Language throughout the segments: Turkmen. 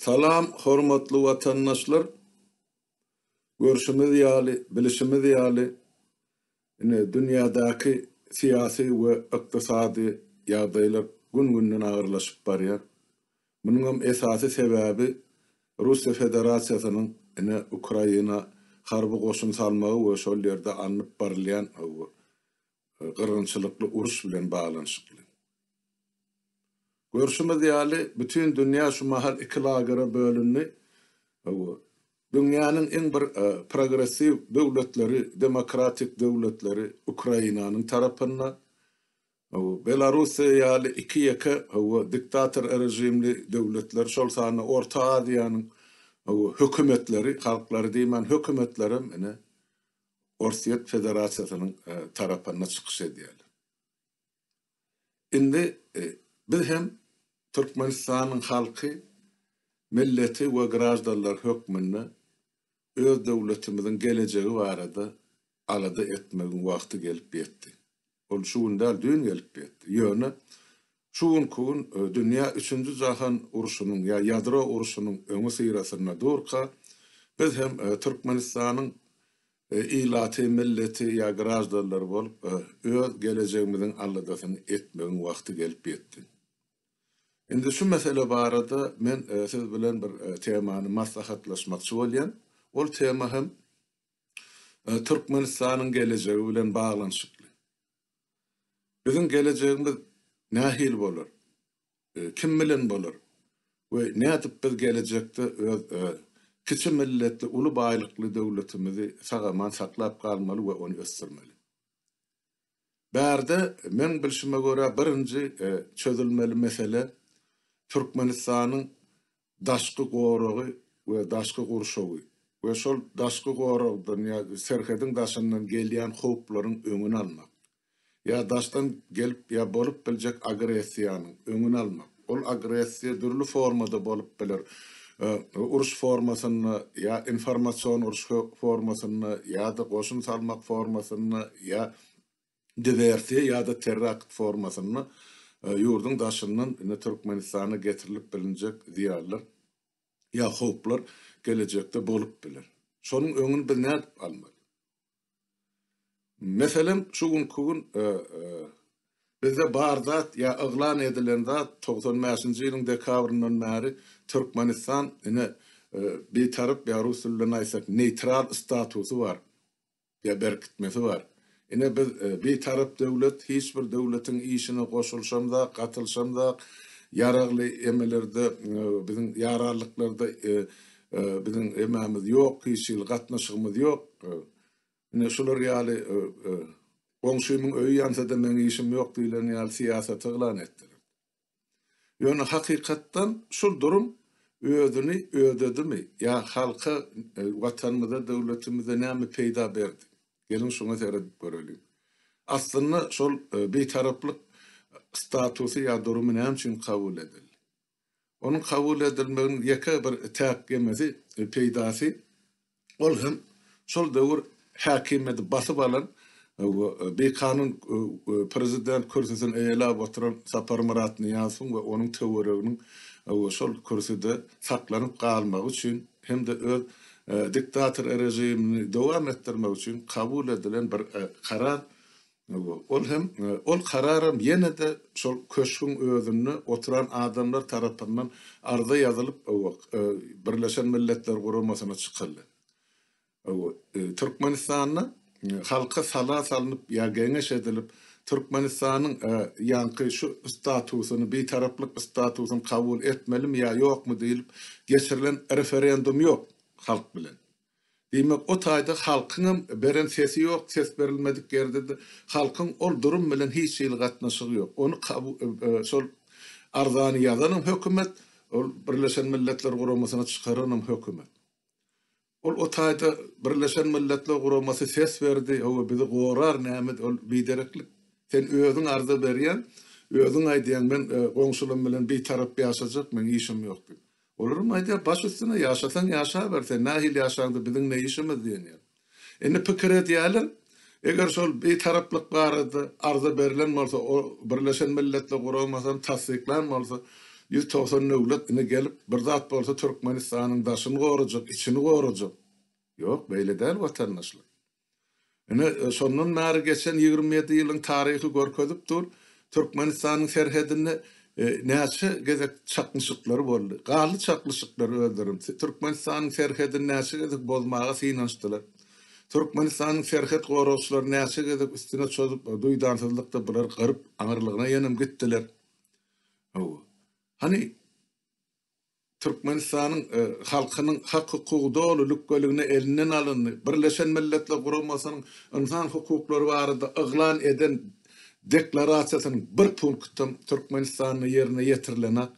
Salam hormatly watandaşlar! Görşümiz ýaly, bilişimiz ýaly, ine dünýädäki syýasy we ykdysady ýagdaýlar gün-günden agyrlaşyp barýar. Munuňam esasy sebäbi Russiýa Federasiýasynyň ine Ukraina harby goşun salmagy we şol ýerde alnyp barylýan gyrgynçylykly uruş bilen baglanyşykly. Görşümiz ýaly, bütin dünýä şu mahal iki lagere bölündi. Dünýäniň iň bir progressiw döwletleri, demokratik döwletleri Ukrainanyň tarapynda. Belarussiýa ýaly iki-ýeke diktator režimli döwletler, şol sanda Orta Aziýanyň hökümetleri, halklary diýmän, hökümetlerem ine Orsýet Federasiýasynyň tarapynda çykyş edýärler. Indi biz hem Türkmenistanyň halky, milleti we graždanlar hökmünde öz döwletimiziň gelejegi barada alada etmegiň wagty gelip ýetdi. Ol şu gün däl, düýn gelip ýetdi. Ýöne şu günki gün dünýä üçünji jahan urşunyň ýa ýadro urşunyň öňüsyrasynda durka, biz hem Türkmenistanyň ilaty, milleti ýa graždanlary bolup, öz gelejegimiziň aladasyny etmegiň wagty gelip ýetdi. Indi şu mesele barada men siz bilen bir temany maslahatlaşmakçy bolýan. Ol tema hem Türkmenistanyň gelejegi bilen baglanyşykly. Biziň gelejegimiz nähili bolar? Kim bilen bolar? We nädip biz gelejekde öz kiçi milletli, uly baýlykly döwletimizi sag-aman saklap galmaly we ony ösdürmeli? Bärde, meň bilşime görä, birinji çözülmeli mesele Türkmenistanyň daşky goragy we daşky gurşawy we şol daşky goragdan ýa serhediň daşyndan gelýän howplaryň öňüni almak, ýa daşdan gelip ýa bolup biljek agressiýanyň öňüni almak. Ol agressiýa dürli formada bolup biler, uruş formasynda ýa informasion uruş formasynda ýa-da goşun salmak formasynda ýa diwersiýa ýa-da terrakt formasynda ýurduň daşyndan indi Türkmenistana getirilip bilinjek zyýanlar ýa howplar gelejekde bolup biler. Şonuň öňüni biz nädip almaly? Meselem, şu günki gün bizde bar zat ýa yglan edilen zat 95-nji ýylyň dekabryndan bäri Türkmenistan ine bitarap ýa rus dilinde aýtsak neýtral statusy bar. Ýa berkitmesi bar. Ine biz bitarap döwlet, hiç bir döwletiň işine goşulyşamzak, gatylyşamzak, ýaragly emelerde biziň ýararlyklarda biziň emämiz ýok, hiç hili gatnaşygymyz ýok. Ine şular ýaly goňşymyň öýi ýansa-da meň işim ýok diýlen ýaly syýasaty yglan etdiler. Ýöne hakykatdan şul durum özüni ödedimi ýa halka, Watanymyza, döwletimize näme peýda berdi? Geliň şuňa seredip göreliň. Aslynda şol Bitaraplyk statusy ýa durumy näme üçin kabul edildi? Onuň kabul edilmeginiň ýeke bir täk emesi, peýdasy Ol hem şol döwür häkimiýeti basyp alan we bikanun prezident kürsüsini eýeläp oturan Saparmyrat Nyýazowyň we onuň töwereginiň şol kürsüde saklanyp galmagy üçin hem-de öz diktator režimini dowam etdirmek üçin kabul edilen bir karar. Ol hem ol kararam ýene-de şol köşgüň özünde oturan adamlar tarapyndan arza ýazylyp Birleşen Milletler Guramasyna çykyldy. Türkmenistanda halka sala salnyp ýa geňeş edilip Türkmenistanyň ýaňky şu statusyny bitaraplyk statusyny kabul etmelimi ýa ýokmy diýlip geçirilen referendum ýok halk bilen. Diýmek, o taýda halkyňam beren sesi ýok, ses berilmedik ýerde-de halkyň ol durum bilen hiç hili gatnaşygy ýok. Ony şol arzany ýazanam hökümet, ol Birleşen Milletler Guramasyna çykaranam hökümet. Ol o taýda Birleşen Milletler Guramasy ses berdi, hawa bizi gorar näme, ol bidereklik. Sen özüň arza berýäň, özüň aýdýaň men goňşularym bilen bitarap ýaşajak, meň işim ýok diýip. Olaram aýdýar, baş üstüne, ýaşasaň ýaşaber, sen nähili ýaşaňda biziň ne işimiz diýen ýaly. Indi pikir edýärler, eger şol bitaraplyk barada arza berlen bolsa, o Birleşen Milletler Guramasam tassyklan bolsa, 190 döwlet ine gelip bir zat bolsa Türkmenistanyň daşyny gorajak, içini gorajak. Ýok, beýle däl watandaşlar. Ine, şondan bäri geçen 27 ýylyň taryhy görkezip dur, Türkmenistanyň serhedinde näçe gezek çaknyşyklar boldy. Galdy çaknyşyklar özlerem. Türkmenistanyň serhedini näçe gezek bozmaga synanyşdylar. Türkmenistanyň serhet goragçylary näçe gezek üstüne çozup, duýdansyzlykda bular gyryp, aňyrlygyna ýenem gitdiler. Hawa. Hany, Türkmenistanyň halkynyň hak-hukugy doly lükgeligine elinden alyndy. Birleşen Milletler Guramasynyň ynsan hukuklary barada yglan eden Deklarasiýasynyň bir punktam Türkmenistanda ýerine ýetirilenak.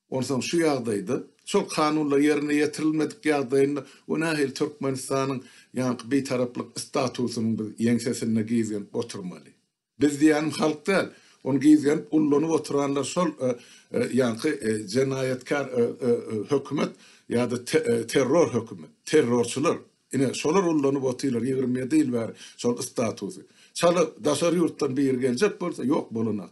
Onsoň şu ýagdaýda, şol kanunlar ýerine ýetirilmedik ýagdaýynda o nähili Türkmenistanyň ýaňky bitaraplyk statusynyň biz ýeňsesinde gizgenip oturmaly? Biz diýýänim halk däl. Ony gizgenip ullanyp oturanlar şol ýaňky jenaýatkär hökümet ýa-da terror hökümet, terrorçylar. Ine, şolar ullanyp otyrlar 27 ýyl bäri şol statusy. Çala daşary ýurtdan biri geljek bolsa, ýok bolanak.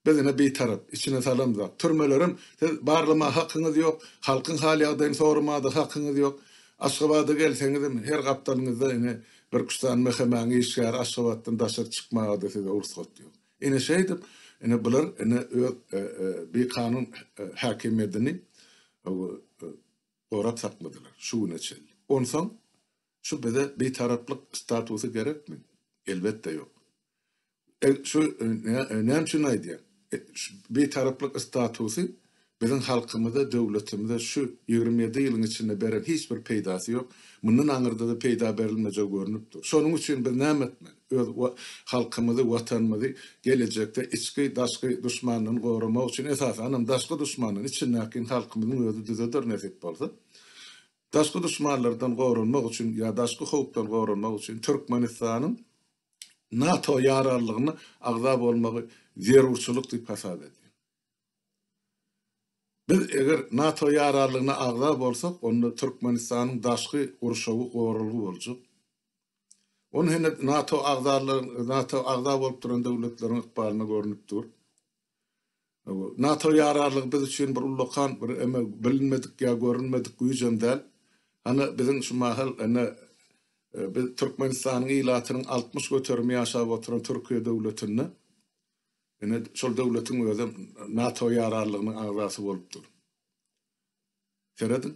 Biz ine bitarap, içine salamzak. Türmelerem siz barlamaga hakyňyz ýok, halkyň hal-ýagdaýyny soramaga-da hakyňyz ýok. Aşgabada gelseňizem her gapdalyňyzda ine birküç sany MHM-niň işgäri Aşgabatdan daşary çykmaga-da size rugsat ýok. Ine şeýdip, ine bular ine öz bikanun häkimiýedini gorap sakladylar şu güne çenli. Onsoň şu bize bitaraplyk statusy gerekmi? Elbetde ýok. Şu näme üçin aýdýan? Şu bitaraplyk statusy biziň halkymyza, döwletimize şu 27 ýylyň içinde beren hiç bir peýdasy ýok. Mundan aňyrda-da peýda berilmejegi görnüp dur. Şonuň üçin biz näme etmeli? Öz halkymyzy, watanymyzy gelejekde içki, daşky duşmandan goramak üçin, esasanam daşky duşmandan, içindäkini halkymyzyň özi düzeder nesip bolsa. Daşky duşmanlardan goranmak üçin ýa daşky howpdan goranmak üçin Türkmenistanyň NATO ýararlygyna agza bolmagy zerurçylyk diýip hasap edýär. Biz eger NATO ýararlygyna agza bolsak, onda Türkmenistanyň daşky gurşawy goralgy boljak. Ony hene NATO agzalaryň, NATO agza bolup duran döwletleriň ykbalyna görnüp dur. NATO ýararlygy biz üçin bir ullakan bir eme bilinmedik ýa görünmedik güýjem däl. Hany biziň şu mahal ene biz Türkmenistanyň ilatynyň 60 göterimi ýaşap oturan Türkiýe döwletinde ene şol döwletiň özem NATO ýararlygynyň agzasy bolup dur. Serediň.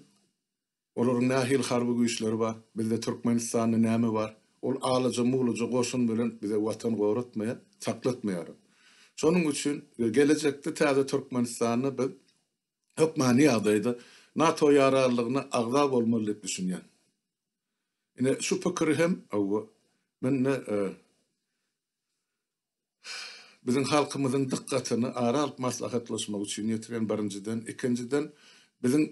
Olaryň nähili harby güýçleri bar? Bizde Türkmenistanda näme bar? Ol alaja-mulaja goşun bilen bize watan goratmaýar, saklatmaýaram. Şonuň üçin gelejekde täze Türkmenistanda biz hökmany ýagdaýda NATO ýararlygyna agza bolmaly diýip düşünýän. Ine, şu pikiri hem, hawa, men-de Biziň halkymyzyň dykgatyny ara alyp maslahatlaşmak üçin ýetirýän birinjiden, ikinjiden biziň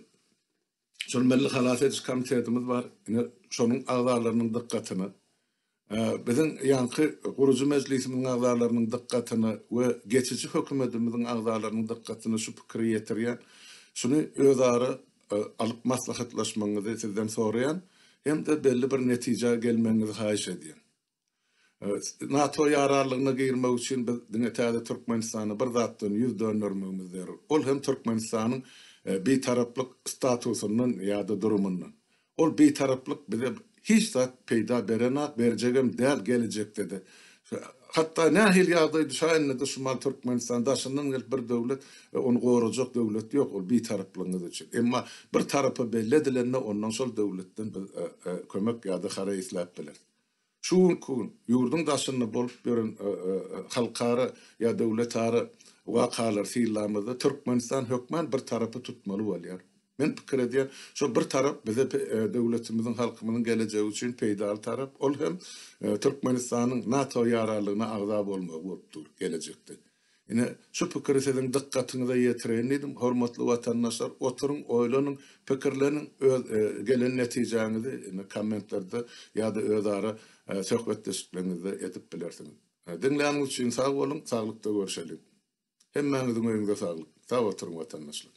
şol Milli halas ediş komitetimiz bar, ine şonuň agzalarynyň dykgatyna, biziň ýaňky gurujy mejlisimiziň agzalarynyň dykgatyna we geçiji hökümetimiziň agzalarynyň dykgatyna şu pikiri ýetirýän. Şuny özara alyp maslahatlaşmagyňyzy sizden soraýan hem-de belli bir netijä gelmegiňizi haýyş edýän. NATO ýararlygyna girmek üçin biz diňe täze Türkmenistany bir zatdan ýüz döndermegimiz zerur. Ol hem Türkmenistanyň bitaraplyk statusyndan ýa-da durumyndan. Ol bitaraplyk bize hiç zat peýda berenak, berjegem däl gelejekde-de. Hatda nähili ýagdaý düşäýende-de şu mal Türkmenistan daşyndan gelip bir döwlet ony gorajak döwlet ýok ol bitaraplygyňyz üçin. Emma bir tarapa belli edilende ondan şol döwletden biz kömek ýa-da haraý isläp bileris. Şu günki gün ýurduň daşynda bolup ýören halkara ýa döwletara wakalary synlamyzda Türkmenistan hökman bir tarapy tutmaly bolýar. Men pikir edýän, şol bir tarap bize döwletimiziň, halkymyzyň gelejegi üçin peýdaly tarap, ol hem Türkmenistanyň NATO ýararlygyna agza bolmagy bolup dur gelejekde. Ine, şu pikiri siziň dykgatyňyza ýetireýin diýdim. Hormatly watandaşlar, oturyň, oýlanyň, pikirleniň, öz gelen netijäňizi ine kommentlerde ýa-da özara söhbetdeşlikleriňizde edip bilersiňiz. Diňläniňiz üçin sag boluň, saglykda görşeliň. Hemmäňiziň öýüňize saglyk. Sag oturyň watandaşlar.